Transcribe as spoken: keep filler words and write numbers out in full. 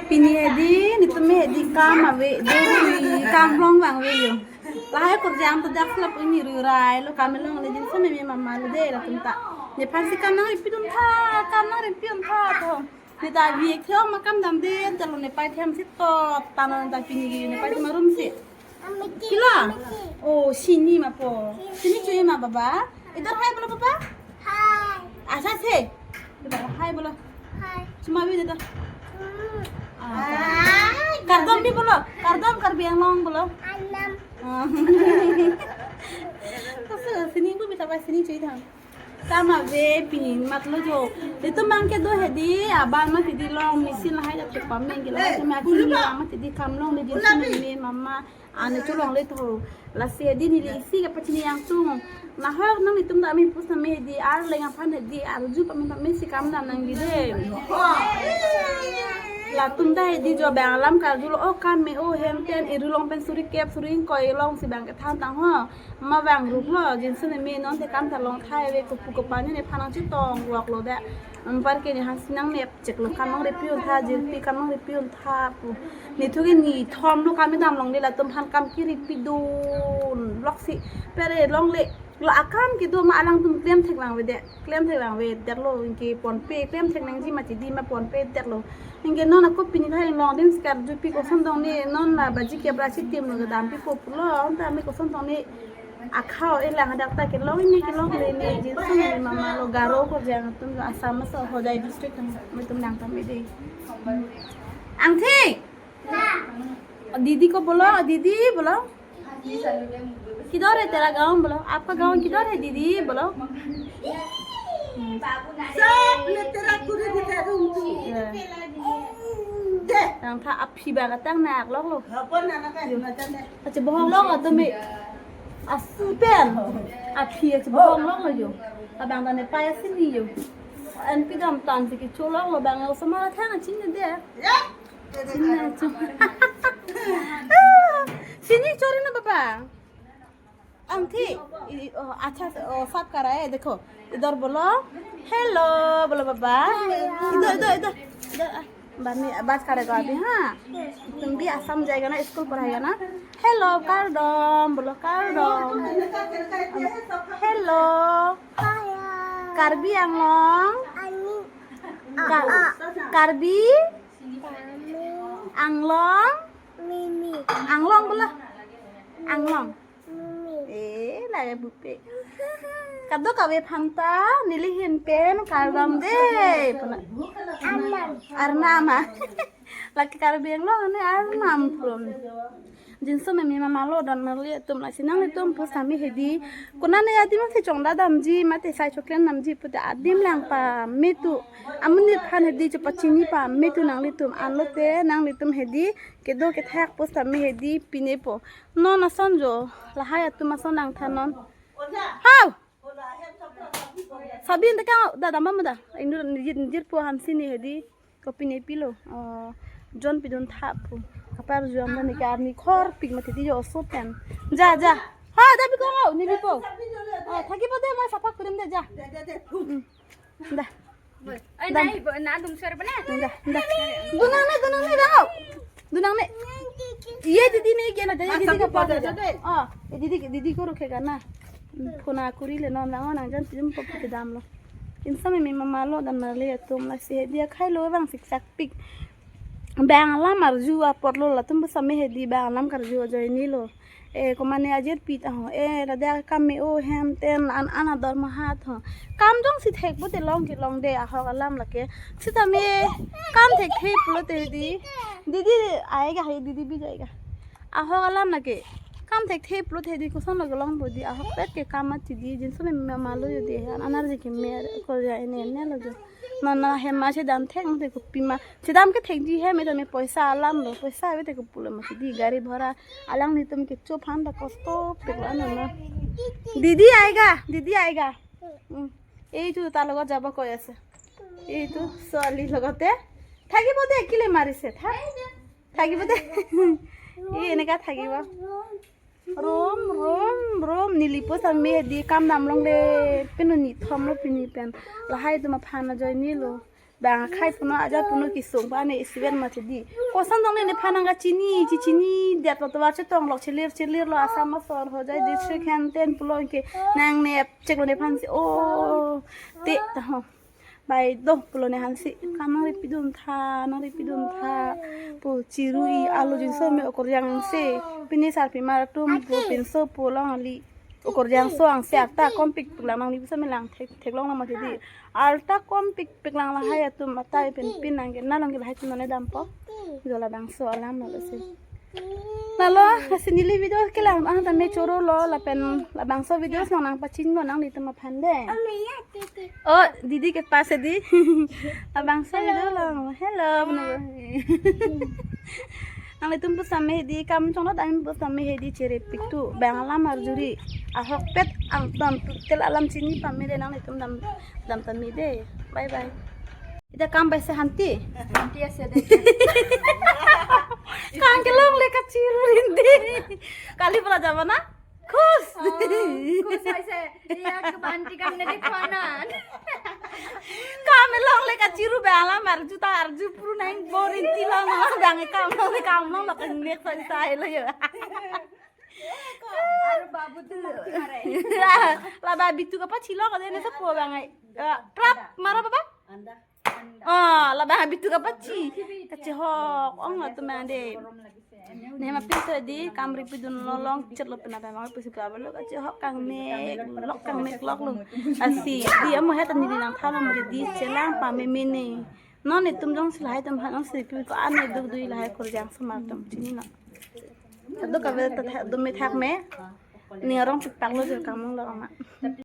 Pini hedi, netum hedi kam ave, dei kam long vangve yo. Lahai kurjang to dak selap ini rurai lo kam longle jinso meme mama lo dei latum ta. Nephan si kam nangripi dun tha, kam nangripi dun tha to. Ne ta vi ek thong ma kam damde, telo nepei them si to, tano ta pini gi nepei them arum si. Kila? Oh, sini ma po. Sini chui ma baba. Idhar hai bolo baba. Hai. Aisa se. Idhar hai bolo. Hai. Chuma bhi de to. Hmm. Ah. Kardom bhi bolo. Kardom Karbi Anglong bolo. Anam. Ah. Kaso sini bhi bita pa sini chui thang. Kam ave pini matlo jo. Netum abang kedo hedi, abang mati di long machine lahai jat pameng ke lahai jat mati di long mati di kam longle jinso meme mama. Ane cholongle to. Lasi hedi neli isi kepachini yang tung. Nahok nangtum ta meme pusitame hedi arleng aphan hedi arju pame pame si kam dam nangji dei. Latum ta hedi jo abang alam karjulo, oh kam me oh hem ten iru long pen suri kep suri ingkoi long si abang kethan tang ho. Ma vangrup lo, jinso meme non te kam ta long thai ave, kopu kopane nephan nangchetong vok lo dei. Anpar ke nephan si nangnep chek lo, kam nangripi un tha, jirpi kam nangripi un tha pu. Netum ke ni thom lo kam dam longle, latum aphan kam kiripi dun lok si pere longle. Lo akam kedo ma alangtum klem thek vangve dei, klem thek vangve det lo, anke ponpe klem thek nangji mati di ma ponpe det lo. Anke non ako pini thai long din skar jupi koson dong ne, non la baji kep ra si tim lo kedam pi pop lo, anta me koson dong ne. Akhau elang hadak ta kelong ne kelongle ne jinso meme mama lo Garo kurjang atum Assam aso Hojai district atum nangtame dei. Angthi. दीदी को बोलो, दीदी बोलो। किधर है तेरा गांव बोलो। आपका गांव किधर है दीदी बोलो। सब लेतेरा कुरे दिखा दूं तू। Deh. Nangtha aphi ba katang nak lok lo. Apa nana ka hina jane. Ache bohong lok atum me. Asu pen. Aphi ache bohong lok lo jo. Abang ta nepei asini jo. Anpi dam tan si kecho lok lo abang osomar thang aching ne dei. Ya. Sini cho. Sini chori na baba. Angthi, ये, ओ, अच्छा से, ओ, साफ करा है, देखो, इधर बोलो, हेलो, बोलो बाबा। इधर, इधर, इधर, इधर, आ, बाद में बात करेगा अभी, हाँ? तुम भी आसाम जाएगा ना, स्कूल पढ़ाएगा ना? हेलो, कार्डम, बोलो, कार्डम। हेलो, कार्बी आंगलोंग। का-, कार्बी Anglong. Anglong, bola. Anglong. Eh, lake bupe. Kadokave aphanta, neli ahin pen, kardom dei. Puna. Arnam. Arnam, ah. Lake Karbi Anglong, ane arnam pun. Jinso meme mama lo don marli atum lasi nanglitum pusitame hedi. Konane adim si chongda damji, mate sai choklen damji, pute adim lang pame tu. Amonit aphan hedi chepachini pame tu nanglitum. Anlote nanglitum hedi. Kedo kethak pusitame hedi pine po. Non ason jo. Lahai atum ason nangthan non. Hau! Sabin ta kang da dam ma da. Indu nijit nijit po hamsi ne hedi. Kopine pilo. Oh, jon pidun tha po. Kaparju am da ne ke arni khor pik mati di jo oso pen. Ja, ja. Ha, da bi ko hau, ne bi po. Oh, thaki po dei, ma sapak kurim dei, ja. Hmm. Da. Oi, dam. Nai, bo, na dum sar bana. Da, da. Dunang ne, dunang ne, dau. Dunang ne. Ye didi ne, ye na, ye didi ka pa da. Ah, ye didi, didi ko rukhe ga na. Phone akuri le non, nang, nang jan tim pop ke dam lo. Insa meme mama lo dan na le tum lasi hedi akhai lo bang siksak pik. Bang alam arju apot lo latum pusitame hedi bang alam karju ajoine lo. E, komane ajirpi ta ho. E, ladak kam me o hem ten an an ador mahat ho. Kam jongsi thek pote long kelong dei ahok alam lake. Sitame kam thekthe pulote di. Didi aega hai didi bi jaiga. Ahok alam lake. Kam thekthe pulote di koson lake long po di ahok pet ke kam mati di jinso meme mama lo jo di. An anar je ke mer ko ja ene ene lo jo. Nana hem ma chedam thek mate kopima. Chedam kethekji hem, ita me poisa alam lo, poisa ave te kopulo mati di gari bhara alanglitum kecho aphan ta kosto pik lo nana. Didi aega, didi aega. Hmm. এইটো তাৰ লগত যাব কৈ আছে। এইটো ছোৱালীৰ লগতে থাকিব দে, কেলে মাৰিছে? থাক। থাকিব দে। এই এনেকা থাকিব। Rom, rom, rom, neli pusitame hedi kam dam longle, pinu ni thom lo pini pen. Lahai atum aphan ajoine lo. Bang akhai puno aja puno kisung pa ne isiven mati di. Koson dong ne nephan nangkachini, chichini, det lo tovar chetong lok chelir chelir lo Assam asor Hojai district henten pulo ke nangnep chek lo nephan si. Oh, te ta ho. Bai do pulo nephan si. Kam nangri pidun tha, nangri pidun tha. Pu chirui alo jinso me okorjang se. Pini sarpimar atum pu pinso pu longle. Okorjang so angse arta kom pikpik lang nangli bisa melang thek theklong lang mati di. Arta kom pikpik lang lahai atum atai pen pin nangke na nangke lahai atum none dampo. Jo labangso alam lo si. Lalo, lasi neli video kelang ang tame choro lo lapen labangso video nang nangpachin lo nanglitum aphan de. Oh, didi ke pas di. Labangso video lo. Hello, bro. Nanglitum pusitame di kam chonglo dam pusitame di cherepik tu bang alam arjuri. Ahokpet angton tel alam chini pame de nanglitum dam dam tame de. Bye bye. Ita kam bai se hanti. Hanti ase de. Kam kelongle kachiru rinti. Kali pura jabana? Khus. Khus pai se. Iya ke banti kam ne dikwanan. Kam kelongle kachiru bang alam arju ta arju puru nang boring ti long nang bang kam long kam long lo kan nek sai sai lo yo. Aru babu tu mati mare. Laba bitu kapachilo kade ne sapo bang ai. Eh, prap mara baba? Anda. Oh, laba bitu kapachi. Kachehok ong atum ande. Ne ma pinso di kam ripidun lo longchet lo pina pamang pusi pa lo kachehok kangmek lok kangmek lok lo. Asi di amo het ani di nangthan lo mari di chelang pameme ne. Non itum jongsi lahai atum han ongsi pi ko ane duk dui lahai okorjang so mar atum chini lo. Kadokave ta tha- do me thak me. Ning arong pikpak lo jor kam long lo ma.